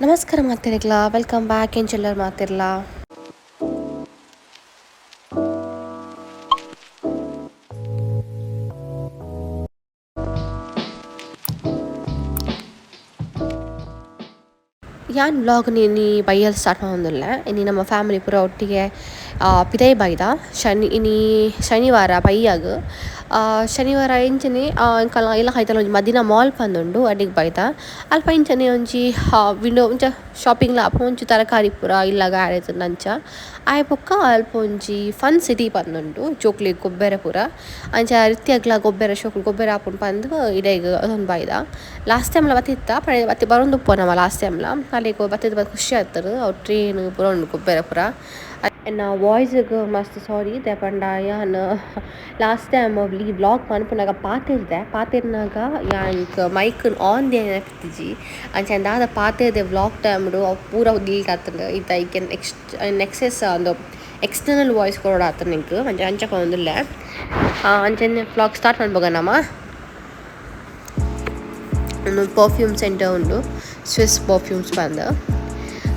ನಮಸ್ಕಾರ ಮಾತಿರ್ಲ, welcome back ಎಂಚೆಲ್ಲರ್ ಮಾತಿರ್ಲ. ಯಾನ್ vlog ಇನಿ ಬಯ್ಯಲ್ ಸ್ಟಾರ್ಟ್ ಮಲ್ತೊಂದುಲ್ಲೆ. ಇನಿ ನಮ್ಮ ಫ್ಯಾಮಿಲಿ ಪೂರ ಒಟ್ಟಿಗೆ ಪಿದೈ ಬೈದ. ಇನಿ ಶನಿವಾರ ಬಯ್ಯಗ್. ಶನಿವಾರ ಇಂಚನೆ ಎಂಕಲ್ನ ಇಲ್ಲ ಕೈತಲ್ ಒಂಜಿ ಮದಿನ ಮಾಲ್ ಪಂದುಂಡು, ಅಡಿಗ್ ಬೈದ. ಅಲ್ಪ ಇಂಚನೆ ಒಂಜಿ ವಿಂಡೋ ಒಂಚ ಶಾಪಿಂಗ್ ಲ ಆಪುಂಡು, ಒಂಜಿ ತರಕಾರಿ ಪೂರ ಇಲ್ಲಗ ಆಡೇತುಂಡು ಅಂಚ. ಆಯೆ ಬೊಕ್ಕ ಅಲ್ಪ ಒಂಜಿ ಫನ್ ಸಿಟಿ ಪಂದುಂಡು, ಜೋಕ್ಲೆಗ್ ಗೊಬ್ಬೆರೆ ಪೂರ. ಅಂಚ ರಿತ್ಯಾಗ್ಲ ಗೊಬ್ಬೆರೆ ಶೋಕುಲು ಗೊಬ್ಬೆರೆ ಆಪುಂಡು ಪಂದ್ ಇಡೆಗ್ ಅದೊಂದು ಬೈದ. ಲಾಸ್ಟ್ ಟೈಮ್ ಲ ಬತ್ತಿತ್ತ, ಬತ್ತಿ ಬರೊಂದುಪ್ಪು ನಮ ಲಾಸ್ಟ್ ಟೈಮ್ ಲ. ಅಲೆಗ್ ಬತ್ತಿದ್ ಬತ್ ಖುಷಿ ಆತುಂಡು, ಅವು ಟ್ರೈನ್ ಪೂರ ಉಂಡು ಗೊಬ್ಬೆರೆ ಪೂರ. ಎನ್ನ ವಾಯ್ಸ್ಗ್ ಮಸ್ತ್ ಸಾರಿ ದಾಯೆ ಯಾನ್ ಲಾಸ್ಟ್ ಟೈಮ್ ಈ ವ್ಲಾಗ್ ಮನ್ಪುನಗ ಪಾತೆರ್ದೆ, ಪಾತೆರ್ನಾಗ ಯಾನ್ ಮೈಕ್ ಆನ್ ದಿಯೆರೆ ಅಂಚ ದಾದ ಪಾತೆರ್ದೆ ವ್ಲಾಗ್ ಟೈಮ್ಡು ಅವು ಪೂರ ಡಿಲೀಟ್ ಆತುಂಡು. ಇತ್ತೆ ಐಕ್ ನೆಕ್ಸಸ್ ಅಂದು ಎಕ್ಸ್ಟರ್ನಲ್ ವಾಯ್ಸ್ ಕೊರೊಡಾತುಂಡು ಎಂಕ್, ಅಂಚ ಅಂಚ ಕೊರೊಂದುಲ್ಲೆ. ಅಂಚನೆ ವ್ಲಾಗ್ ಸ್ಟಾರ್ಟ್ ಮನ್ಪುಗ ನಮ. ಉಂದು ಪರ್ಫ್ಯೂಮ್ ಸೆಂಟರ್ ಉಂಡು, ಸ್ವಿಸ್ ಪರ್ಫ್ಯೂಮ್ಸ್ ಪಂದ್.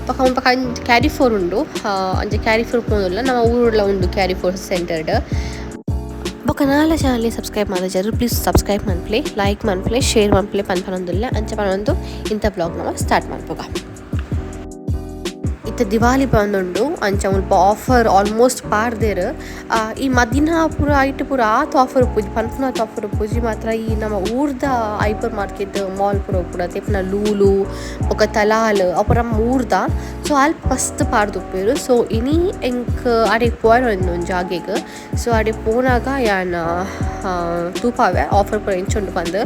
ಪಕ್ಕ ಪಕ್ಕ ಕ್ಯಾರಿಫೋರ್ ಉಂಡು, ಅಂಚ ಕ್ಯಾರಿಫೋರ್ ಪೋಂದುಲ್ಲ, ನಮ್ಮ ಊರುಡ್ಲ ಉಂಡು ಕ್ಯಾರಿಫೋರ್ ಸೆಂಟರ್ಡ್. ಬೊಕ್ಕ ನಾಲ ಚಾನಲ್ ಸಬ್ಸ್ಕ್ರೈಬ್ ಮಲ್ತಿಜರ್ ಪ್ಲೀಸ್ ಸಬ್ಸ್ಕ್ರೈಬ್ ಮನ್ಪುಲೆ, ಲೈಕ್ ಮನ್ಪುಲೆ, ಶೇರ್ ಮನ್ಪುಲೆ ಪನ್ಪನೊಂದುಲ್ಲೆ. ಅಂಚ ಪನೊಂದು ಇಂಥ ವ್ಲಾಗ್ ನಮ ಸ್ಟಾರ್ಟ್ ಮನ್ಪುಗ. ಇತ್ತೆ ದಿವಾಲಿ ಬಂದುಂಡು, ಅಂಚ ಮುಲ್ಪ ಆಫರ್ ಆಲ್ಮೋಸ್ಟ್ ಪಾಡ್ದೆರ್. ಈ ಮದಿನ ಪೂರ ಐಟ್ ಪೂರ ಆತ್ ಆಫರ್ ಉಪ್ಪುಜಿ, ಪನ್ಪುನಾತ್ ಆಫರ್ ಉಪ್ಪುಜಿ. ಮಾತ್ರ ಈ ನಮ್ಮ ಊರ್ದ hyper market mall ಪೂರ ಉಪ್ಪುಂಡು ಅತೆ, ಲೂಲು ಬೊಕ್ಕ ತಲಾಲ್ ಅವು ಪೂರ ನಮ್ಮ ಊರ್ದ. ಸೊ ಅಲ್ಪ ಮಸ್ತ್ ಪಾಡ್ದುಪ್ಪುವೆರ್. ಸೊ ಇನಿ ಎಂಕ್ ಅಡೆಗ್ ಪೋಯೆರೆ ಉಂಡು ಒಂಜಿ ಜಾಗೆಗ್. ಸೊ ಅಡೆಗ್ ಪೋನಾಗ ಯಾನ್ ತೂಪಾವೆ ಆಫರ್ ಪೂರ ಎಂಚ ಉಂಡು ಪಂದ್.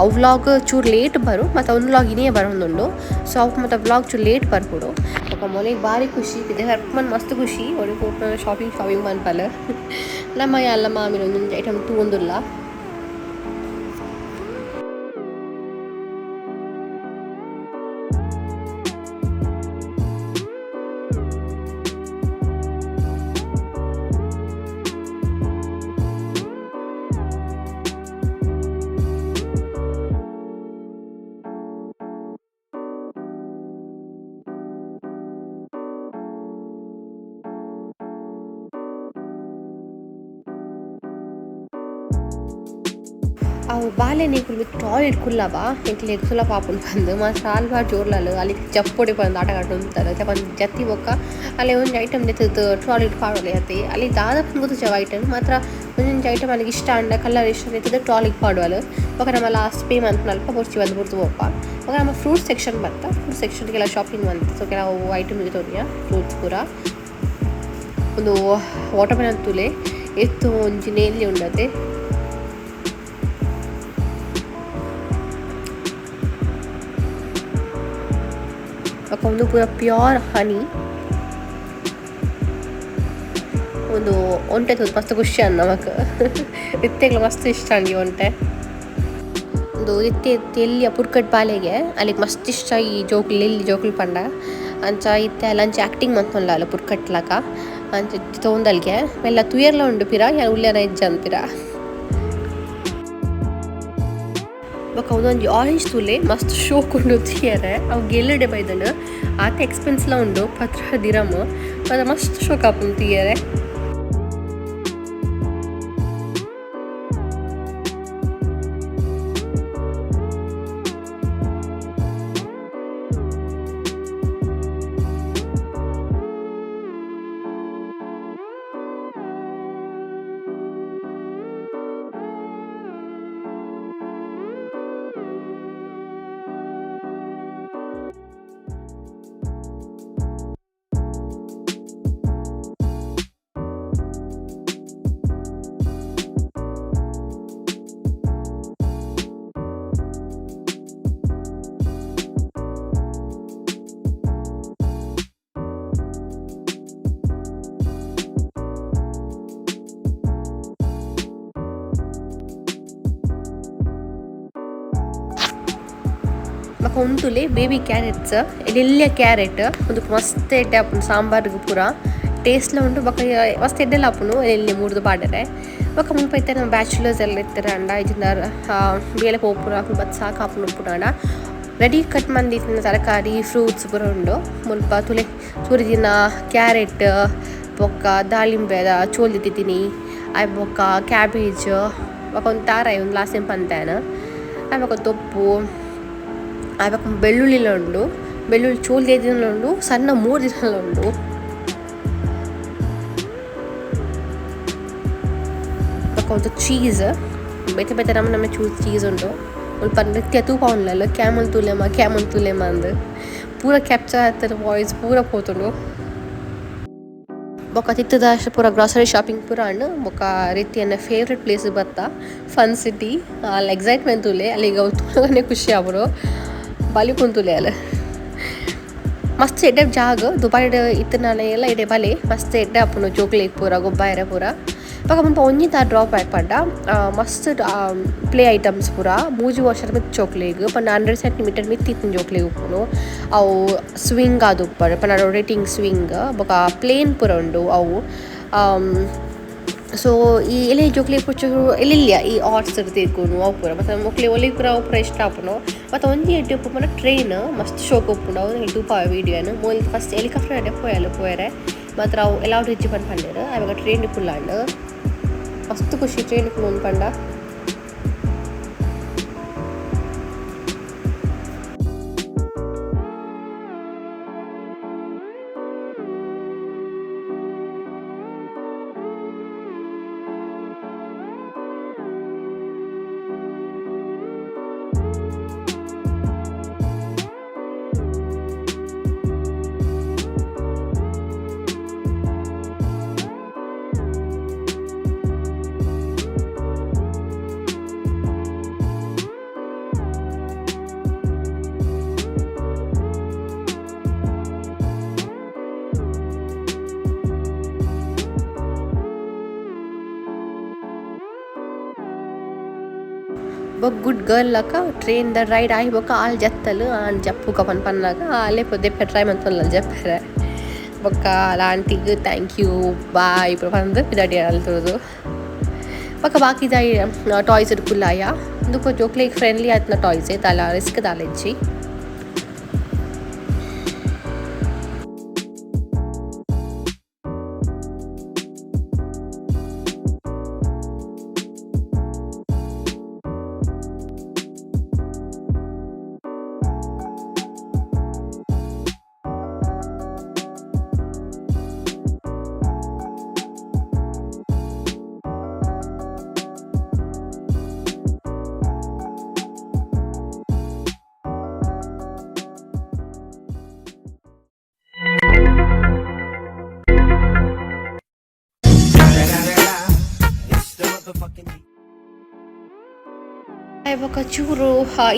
ಅವು ವ್ಲಾಗ್ ಚೂರು ಲೇಟ್ ಬರು, ಮತ್ತು ಒಂದು ವ್ಲಾಗ್ ಇನಿಯೇ ಬರೊಂದುಂಡು. ಸೊ ಅವು ಮತ್ತು ವ್ಲಾಗ್ ಚೂರು ಲೇಟ್ ಬರ್ಪುಂಡು. ಬೊಕ್ಕ ಮೊಲೆಗ್ ಬಾರಿ ಖುಷಿ, ಪಿದೈ ಬರ್ಪುನ ಮಸ್ತ್ ಖುಷಿ. ಒಡೆ ಪೋಪುನ ಶಾಪಿಂಗ್ ಶಾಪಿಂಗ್ ಮನ್ಪಲ್. ನಮ್ಮ ಯಾನ್ಲ ಮಾಮಿನ ಒಂಜೊಂಜಿ ಐಟಮ್ ತೂವೊಂದುಲ್ಲ. ಅವು ಬಾಲೆ ನಿಕುಲು ಮಿತ್ತ್ ಟಾಯ್ಲೆಟ್ ಕುಲ್ಲವ, ಎಂಕ್ಲೆಗ್ ಸುಲಭ ಆಪುಂಡು ಪಂದ್. ಮಾತ್ರ ಆಲ್ ಜೋರ್ಲಾಲ್ ಅಲ್ಲಿ ಜಪ್ಪೊಡೆ ಪಂದ್ ಆಟ ಆಡೊಂದುಂತಲ್. ಜತ್ತಿ ಬೊಕ್ಕ ಅಲ್ಲೇ ಒಂಜಿ ಐಟಮ್ ದೆತ್ತುದು ಟಾಯ್ಲೆಟ್ ಪಾಡೊಲಿ ಅತೆ. ಅಲ್ಲಿ ದಾದ ಪಂದ್ ಗೊತ್ತುಜ್ಜಿ ಅವು ಐಟಮ್, ಮಾತ್ರ ಒಂಜೊಂಜಿ ಐಟಮ್ ಅಲೆಗ್ ಇಷ್ಟ ಆಂಡ ಕಲರ್ ಇಷ್ಟ ದೆತ್ತುದು ಟ್ರಾಲಿಗ್ ಪಾಡುವಲ್. ಬೊಕ್ಕ ನಮ ಲಾಸ್ಟ್ ಪೇ ಮನ್ಪುನ ಅಲ್ಪ ಬೊರ್ಚಿ ಬಂದು ಬುಡ್ದು ಪೋಪ. ಬೊಕ್ಕ ನಮ್ಮ ಫ್ರೂಟ್ ಸೆಕ್ಷನ್ ಬತ್ತ, ಫ್ರೂಟ್ ಸೆಕ್ಷನ್ ಕೆಲವು ಶಾಪಿಂಗ್ ಮಂತ್. ಸೊ ಕೆಲವು ಐಟಮ್ ದೆತೊನಿಯ ಫ್ರೂಟ್ಸ್ ಪೂರ. ಒಂದು ವಾಟರ್ ಮೆಲನ್ ತೂಲೆ, ಏತ್ ಒಂಜಿ ನೇಲ್ಯ ಉಂಡತೆ. ಬೊಕ್ಕ ಉಂದು ಪೂರ ಪ್ಯೂರ್ ಹನಿ. ಉಂದು ಒಂಟೆ ತೂದು ಮಸ್ತ್ ಖುಷಿ ಆಂಡ್ ನಮಕ್. ಇತ್ತೆಗ್ಲ ಮಸ್ತ್ ಇಷ್ಟ ಆಂಡ್ ಈ ಒಂಟೆ. ಉಂದು ಇತ್ತೆ ಎಲ್ಯ ಪುರ್ಕಟ್ ಬಾಲೆಗೆ ಅಲೆಗ್ ಮಸ್ತ್ ಇಷ್ಟ ಈ ಜೋಕುಲು, ಎಲ್ಲಿ ಜೋಕುಲು ಪಂಡ. ಅಂಚ ಇತ್ತೆ ಅಲ್ ಅಂಚ ಆಕ್ಟಿಂಗ್ ಮಂತೊಂದುಲ್ಲ ಪುರ್ಕಟ್ಲಕ. ಅಂಚ ತೋಂದಲ್ಗೆ ಮೆಲ್ಲ ತೂಯೆರ್ಲ ಉಂಡು ಪಿರ, ಯಾನ್ ಉಲ್ಲೆನ ಇಜ್ಜಂದ್ ಪಿರ. ಬೊಕ್ಕ ಉಂದೊಂಜಿ ಆರೆಂಜ್ ತೂಲೆ, ಮಸ್ತ್ ಶೋಕ್ ಉಂಡು ತೂಯೆರೆ. ಅವು ಗೆಲ್ಲುಡೆ ಬೈದ್ಂಡ್, ಆತೆ ಎಕ್ಸ್ಪೆನ್ಸ್ಲ ಉಂಡು, ಪತ್ರ ದಿರಮ್. ಮಾತ್ರ ಮಸ್ತ್ ಶೋಕ್ ಆಪುಂಡು ತೂಯೆರೆ. ಬೊಕ್ಕ ಉಂತುಲೆ ಬೇಬಿ ಕ್ಯಾರೆಟ್ಸ್, ಎಲ್ಯ ಕ್ಯಾರೆಟ್ ಉಂದು ಮಸ್ತ್ ಎಡ್ಡೆ ಆಪುಂಡು ಸಾಂಬಾರ್ಗ್ ಪೂರ ಟೇಸ್ಟ್ಲ ಉಂಡು. ಬೊಕ್ಕ ಮಸ್ತ್ ಎಡ್ಡೆಲ ಆಪುಂಡು ಎಲ್ಯ ಮೂರ್ದು ಪಾಡೆರೆ. ಬೊಕ್ಕ ಮುಲ್ಪ ಇತ್ತೆ ನಮ್ಮ ಬ್ಯಾಚುಲರ್ಸ್ ಎಲ್ಲ ಇತ್ತೆರ್ ಅಂಡ ಇಜ್ಜಿಂಡ ಬೇಲೆ ಪೋಪುನ ಅಕುಲು ಬತ್ತ್ ಸಾಕು ಆಪುಂಡು ಉಪ್ಪುನಾಂಡ Ready cut ಮಂದಿತ್ತಿನ ತರಕಾರಿ ಫ್ರೂಟ್ಸ್ ಪೂರ ಉಂಡು ಮುಲ್ಪ ತುಲೆ ತುರಿದಿನ ಕ್ಯಾರೆಟ್ ಬೊಕ್ಕ ದಾಳಿಂಬೆದ ಚೋಲಿ ತಿದ್ದೀನಿ ಆಯ್ ಬೊಕ್ಕ ಕ್ಯಾಬೇಜ್ ಬೊಕ್ಕ ಒಂದು ತಾರಾಯಿ ಒಂದು ಲಾಸ್ಟ್ ಟೈಮ್ ಪಂತೇನ ಆಯ್ ಬೊಕ್ಕ ತೊಪ್ಪು ಆಯ್ ಬೊಕ್ಕ ಬೆಳ್ಳುಳ್ಳಿಲ ಉಂಡು ಬೆಳ್ಳುಳ್ಳಿ ಚೋಲಿ ದಿನ ಉಂಡು ಸಣ್ಣ 3 ದಿನ ಉಂಡು ಬೊಕ್ಕ ಒಂದು ಚೀಸ್ ಬೇತೆ ಬೇತೆ ನಮ್ಮ ನಮ್ಮ ಚೀಸ್ ಉಂಡು ಮುಲ್ಪ ನೃತ್ಯ ತೂಪ ಉಂಡಲ್ಲ ಕ್ಯಾಮಲ್ ತೂಲೆಮ ಕ್ಯಾಮಲ್ ತೂಲೆಮ ಅಂದ್ ಪೂರ ಕ್ಯಾಪ್ಚರ್ ಆತದ ವಾಯ್ಸ್ ಪೂರ ಪೋತುಂಡು ಬೊಕ್ಕ ತಿತ್ತದ ಪೂರ ಗ್ರಾಸರಿ ಶಾಪಿಂಗ್ ಪೂರ ಅಂಡ್ ಬೊಕ್ಕ ರೀತಿಯನ್ನ ಫೇವ್ರೆಟ್ ಪ್ಲೇಸ್ ಬತ್ತ ಫನ್ ಸಿಟಿ ಅಲ್ಲಿ ಎಕ್ಸೈಟ್ಮೆಂಟ್ ತೂಲೆ ಅಲ್ಲಿಗ ತೂನಗನೆ ಖುಷಿ ಆಪುಂಡು ಬಲಿಪುಂಡು ತೂಲೆ ಅಲ್ಲ ಮಸ್ತ್ ಎಡ್ಡೆ ಜಾಗ ದುಬೈಡ್ ಇತ್ತನಾನೆ ಎಲ್ಲ ಎಡೆ ಬಲೆ ಮಸ್ತ್ ಎಡ್ಡೆ ಆಪುಂಡು ಜೋಕ್ಲೆಗ್ ಪೂರ ಗೊಬ್ಬಾಯೆರೆ ಪೂರ ಬೊಕ ಮುಲ್ಪ ಒಂಜಿ ತಾ ಡ್ರಾಪ್ ಬ್ಯಾಕ್ ಪಂಡ ಮಸ್ತ್ ಪ್ಲೇ ಐಟಮ್ಸ್ ಪೂರ 3 ವರ್ಷದ ಮಿತ್ತ್ ಜೋಕ್ಲೆಗ್ ಪಂಡ 100 ಸೆಂಟಿಮೀಟರ್ ಮಿತ್ತ್ ಇತ್ತಿನ ಜೋಕ್ಲೆಗ್ ಉಪ್ಪುಂಡು ಅವು ಸ್ವಿಂಗ್ ಆದ್ ಉಪ್ಪಡ್ ಪಂಡ ರೊಟೇಟಿಂಗ್ ಸ್ವಿಂಗ್ ಬೊಕ ಪ್ಲೇನ್ ಪೂರ ಉಂಡು ಅವು ಸೊ ಈ ಎಲೆ ಜೋಕ್ಲೆಗ್ ಪುಚ್ಚುರು ಎಲ್ಲಿಲ್ಲ ಈ ಆರ್ಟ್ಸ್ ತಿರ್ಗುನು ಅವು ಪೂರ ಬೊಕ ಮೊಕ್ಲೆ ಒಲಿ ಪೂರ ಅವು ಪೂರ ಇಷ್ಟ ಆಪುಂಡು ಬೊಕ ಒಂಜಿ ಎಡ್ಡೆ ಉಪ್ಪು ಪಂಡ ಟ್ರೈನ್ ಮಸ್ತ್ ಶೋಕ್ ಉಪ್ಪುಂಡು ಅವು ತೂಪ ವೀಡಿಯೋನು ಮೂಲು ಫಸ್ಟ್ ಹೆಲಿಕಾಪ್ಟರ್ ಎಡ್ಡೆ ಪೋಯಲ್ ಪೋಯೆರೆ ಮಾತ್ರ ಅವು ಅಲೌಡ್ ಇಜ್ಜಿ ಪಂದ್ ಪಂಡೆರ್ ಆವಾಗ ಟ್ರೈನ್ ಕುಲ್ಲಾಂಡ್ ಮಸ್ತ್ ಖುಷಿ ಟ್ರೈನ್ ಕುಲ್ಲೊಂದು ಪಂಡ ಬೊಕ ಗುಡ್ ಗರ್ಲ್ ಲಕ train the ride ಆಯಿ ಬೊಕ ಆಲ್ ಜತ್ತಲ್ ಆನ್ ಜಪ್ಪುಕ ಪನ್ ಪನ್ನಾಗ ಆಲೇ ಪೊದೆಪ್ಪೆ ಟ್ರೈ ಮಂತೊಂದುಲ್ಲಲ್ ಜಪ್ಪೆರೆ ಬೊಕ ಆಂಟಿಗ್ thank you ಬಾಯ್ ಪೂರ ಪಂದ್ ಪಿದಡಿ ಅಲ್ತುದು ಬೊಕ ಬಾಕಿದ ಟಾಯ್ಸ್ ಕುಲ್ಲಾಯ ಉಂದು ಪೂರ ಜೋಕ್ಲೆಗ್ ಫ್ರೆಂಡ್ಲಿ ಆತಿನ ಟಾಯ್ಸ್ ದಾಲ ರಿಸ್ಕ್ ದಾಲ ಇಜ್ಜಿ. ಬೊಕ ಚೂರು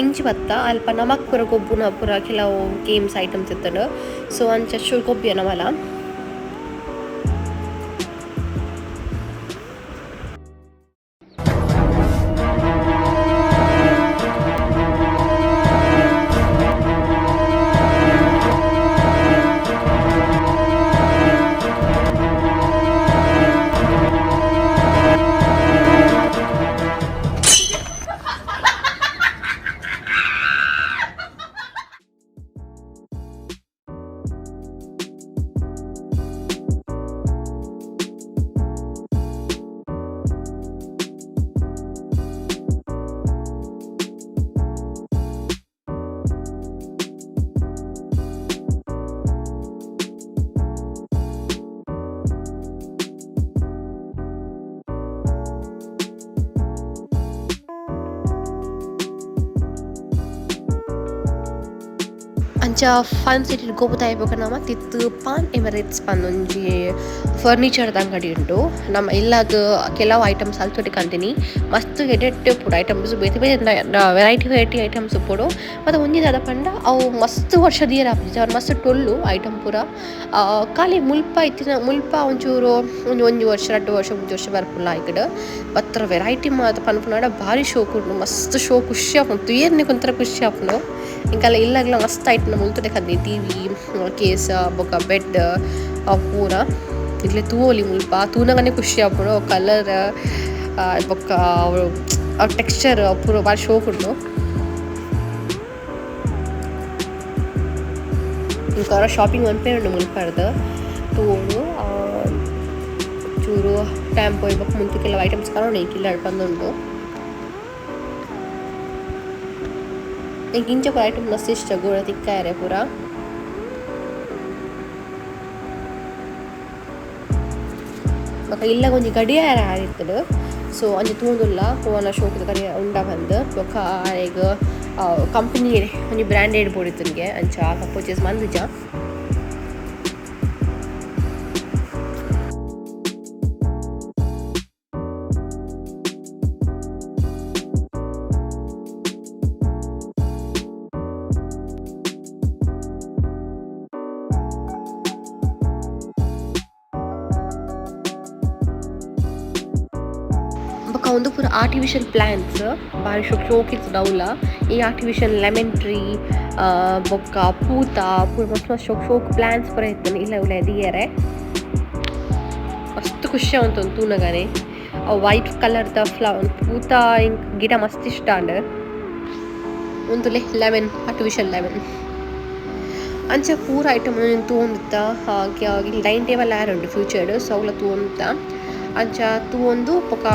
ಇಂಚಿ ಬತ್ತ ಅಲ್ಪ ನಮಕ್ ಪೂರ ಗೊಬ್ಬುನ ಪೂರ ಕೆಲವು ಗೇಮ್ಸ್ ಐಟಮ್ಸ್ ಇತ್ತುಂಡು ಸೊ ಅಂಚ ಚೂರು ಗೊಬ್ಬಿಯ ನಮಲ. ಅಂಚ ಫನ್ ಸಿಟಿ ಗೊಬ್ಬುದಾಯಿ ಬೊಕ ನಮ ತಿತ್ತು ಪಾನ್ ಎಮಿರೇಟ್ಸ್ ಪಂದ್ ಒಂಜಿ ಫರ್ನಿಚರ್ ದ ಅಂಗಡಿ ಉಂಡು. ನಮ್ಮ ಇಲ್ಲಗ್ ಕೆಲವು ಐಟಮ್ಸ್ ಅಲ್ತೊಟ್ಟಿ ಕಂತಿನಿ ಮಸ್ತ್ ಎಡ್ಡೆ ಉಪ್ಪುಂಡು ಐಟಮ್ಸ್ ಬೇತೆ ಬೇತೆ variety variety items ಉಪ್ಪುಂಡು. ಬೊಕ ಒಂಜಿ ದಾದ ಪಂಡ ಅವು ಮಸ್ತ್ ವರ್ಷ ದೀಯೆರೆ ಆಪುಜಿ ಅವು ಮಸ್ತ್ ಟೊಲ್ಲು ಐಟಮ್ ಪೂರ ಖಾಲಿ ಮುಲ್ಪ ಇತ್ತಿನ ಮುಲ್ಪ ಒಂಚೂರು ಒಂಜಿ ಒಂಜಿ ವರ್ಷ 2 ವರ್ಷ 3 ವರ್ಷ ಬರ್ಪುಂಡು ಲಾಯ್ಕಡ್ ಬತ್ತರ ವೆರೈಟಿ ಮಾತ ಪನ್ಪುನಾಡ ಭಾರಿ ಶೋಕು ಉಂಡು ಮಸ್ತ್ ಶೋ ಖುಷಿ ಆಪುಂಡು ತೂಯೆರ್ನೆ ಒಂಥರ ಖುಷಿ ಆಪುಂಡು. ಇಂಕಲ್ಲ ಇಲ್ಲಗ್ಲ ಮಸ್ತ್ ಐಟಮ್ ಮುಲ್ತುಡೆ ಕಂದಿ ಟಿವಿ ಕೇಸ್ ಬೊಕ ಬೆಡ್ ಪೂರ ಇಡ್ಲೆ ತೂವೊಲಿ ಮುಲ್ಪ ತೂನಗನೆ ಖುಷಿ ಆಪುಂಡು ಕಲರ್ ಬೊಕ ಟೆಕ್ಸ್ಚರ್ ಪೂರ ಬಾರಿ ಶೋಕ್ ಉಂಡು. ಇಂಕೊರ ಶಾಪಿಂಗ್ ಮನ್ಪೇ ಉಂಡು ಮುಲ್ಪರ್ದು ತೂವೊಡು ಚೂರು ಟೈಮ್ ಪೋಯಿ ಬೊಕ ಮುಲ್ಪ ಕೆಲವು ಐಟಮ್ಸ್ ಕರೋಣೆ ಇಲ್ಲಡ್ ಪಂದುಂಡು. ಎಂಕ್ ಇಂಚ ಪೂರ ಐಟಮ್ ಮಸ್ತ್ ಇಷ್ಟ ಗೋಡ ತಿಕ್ಕಾಯೆರೆ ಪೂರ. ಬೊಕ ಇಲ್ಲಗ್ ಒಂಜಿ ಗಡಿಯಾರ ಆದಿತ್ತುಂಡು ಸೊ ಅಂಚ ತೂವೊಂದುಲ್ಲ ಪೋವನ ಶೋಕುದ ಗಡಿಯಾರ ಉಂಡ ಪಂದ್ ಬೊಕ ಆರೆಗ್ ಕಂಪನಿ ಒಂಜಿ ಬ್ರಾಂಡೆಡ್ ಬೋಡಿತ್ತುಂಗೆ ಅಂಚ ಪರ್ಚೇಸ್ ಮಂದುಜ. ಬೊಕ ಉಂದು ಪೂರ ಆರ್ಟಿಫಿಷಿಯಲ್ ಪ್ಲಾಂಟ್ಸ್ ಬಾರಿ ಶೋಕ್ ಶೋಕ್ ಇತ್ತುಂಡು ಅವ್ಲ ಈ ಆರ್ಟಿಫಿಷಿಯಲ್ ಲೆಮನ್ ಟ್ರೀ ಬೊಕ್ಕ ಪೂತ ಪೂರ ಮಸ್ತ್ ಮಸ್ತ್ ಶೋಕ್ ಶೋಕ್ ಪ್ಲಾಂಟ್ಸ್ ಪೂರ ಇತ್ತುಂಡು ಇಲ್ಲ ಉಲಾಯಿ ದೀಯೆರೆ ಮಸ್ತ್ ಖುಷಿ ಆವೊಂದುಂಡು ತೂನಗನೆ ಅವು ವೈಟ್ ಕಲರ್ ದ ಫ್ಲವರ್ ಪೂತ ಎಂಕ್ ಗಿಡ ಮಸ್ತ್ ಇಷ್ಟ ಆಂಡ್. ಉಂದುಲೆ ಲೆಮನ್ ಆರ್ಟಿಫಿಷಿಯಲ್ ಲೆಮನ್ ಅಂಚ ಪೂರ ಐಟಮ್ ತೂವೊಂದಿತ್ತ ಡೈನಿಂಗ್ ಟೇಬಲ್ ಆರ್ ಉಂಡು ಫ್ಯೂಚರ್ಡ್ ಸೊ ಅವ್ಲ ತೂವೊಂದಿತ್ತ ಅಂಚ ತೂವೊಂದು ಬೊಕ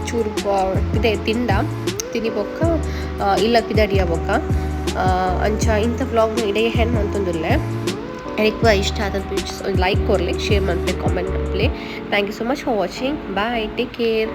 ಚೂರು ಪಿದಯಿ ತಿಂಡ ತಿನಿ ಬೊಕ್ಕ ಇಲ್ಲ ಪಿದಡಿಯ ಬೊಕ್ಕ ಅಂಚ ಇಂಥ ವ್ಲಾಗ್ ಇಡೀ ಹೆಣ್ಣು ಮಂತೊಂದುಲ್ಲೆ. ಎರೆಗ್ ಇಷ್ಟ ಆದ ಒಂಜಿ ಲೈಕ್ ಕೊರ್ಲೆ, ಶೇರ್ ಮನ್ಪುಲೆ, ಕಾಮೆಂಟ್ ಮನ್ಪುಲೆ. Thank you so much for watching. Bye, take care.